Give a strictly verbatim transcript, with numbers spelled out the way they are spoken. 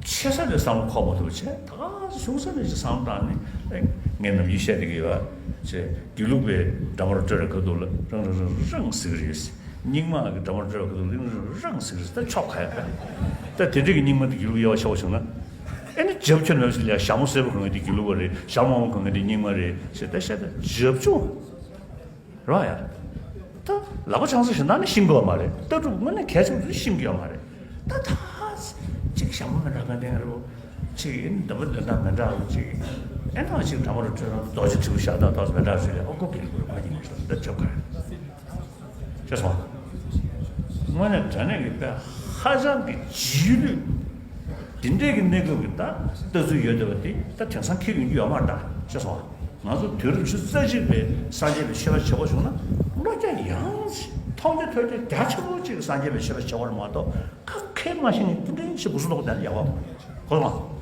ཆེ་ས་ནས་བསམ་བློ་འཁོར་མ་ཐུབ་བྱས། ད་ག་ཆུང་ས་ནས་ཅིག་བསམ་བློ་བཏང་ནས། ཨེ། ངས་ནམ་རྒྱུན་བཤད་བསྡད་ཀྱི་ཡོད་བྱས། དགེ་ལུགས་པའི་འདྲ་མོ་ར་སྤྲོད་ར་ག་འདུག་ལ། རང་རང་རང་རང་ཟེར་གྱི་རེད། རྙིང་མ་གི་འདྲ་མོ་ར་སྤྲོད་ར་ག་འདུག་ལ། རང་རང་རང་ཟེར་གྱི་རེད། ད་ཆོག་ག་ཡ་ག་ད་དེ་འདྲས་ཀྱི་རྙིང་མ་དེ་དགེ་ལུགས་དབྱེ་བ་ཕྱེ་བ་བྱུང་ན། ཨེ་ནི་རྒྱབ་ཁྱོན་ནས་ལ་ཞྭ་མོ་སེར་པོ་གང་གི་དེ་དགེ་ལུགས་པ་རེད། ཞྭ་མོ་དམར་པོ་གང་གི་དེ་རྙིང་མ་རེད་ཟེར། ད་བཤད་ད་རྒྱབ་ལྗོངས། རོ་ཡ། ད་ལག་པ་འཆང་ས་ཞིག་ན་ནི་ཤེས་ཀྱི་ཡོད་མ་རེད། ལྟ་གྲུབ་དངོས་གནས་གལ་ཆེན་པོ་ཞིག་ཤེས་ཀྱི་ཡོད་མ་རེད། ད་ད་ཅིག་ཞྭ་མོ་མི་འདྲ་ག་འདྲ་རེད། ཅིག་ཡིན་འདི་མོ་འདོན་སྟངས་མི་འདྲ་བོ་ཅིག་ཨེ་ཐང་ཅིག་འདྲ་མོ་རུ་སྤྲོད་རང་རྡོ་རྗེ་དྲིལ་བུ་ཤ་སྟག་ཏོག་མི་འདྲ་ཞིག་རེད། ཨོ་ཀོ་གི་ལུག་རུ་མ་ཡིན་ཞིག་ད་ཅོག་ག་ཅེས་སོང་། དངོས་གནས་དྲང་གནས་ཀྱི་དཔེ་ཧ་ཅང་གི་རྗེས་ལུས། དེ་འདྲས་ཀྱི་གནས་སྐབས་ཀྱི་ད་ལྟ་ཚུལ་ཡོད་བསྡད་པ་དེ་ད་དེང་སང་འཁྱེར་ཡོང་རྒྱུ་ཡོད་མ་རེད་ད་ཅེས་སོང་། ང་ཚོ་དུས་རབས་ཉི་ཤུ་རྩ་གཅིག་པའི་སངས་རྒྱས་པའི་ཆོས་པ་བྱེད་དགོས་བྱུང་ན། བློ་རྒྱ་ཡངས་ཤིང་མཐོང་རྒྱ་ཐོས་རྒྱ་རྒྱ་ཆེན་པོ་ཅིག་གི་སངས་རྒྱས་པའི་ཆོས་པ་བྱེད་དགོས་རེད་མ་གཏོགས། ཁ་མཁས་མ་ཤེས་ནས་དེ་འདྲའི་ཞིག་གུ་སུ་ལོག་དེ་ལ་ཡག་པ་གོ་སོང་།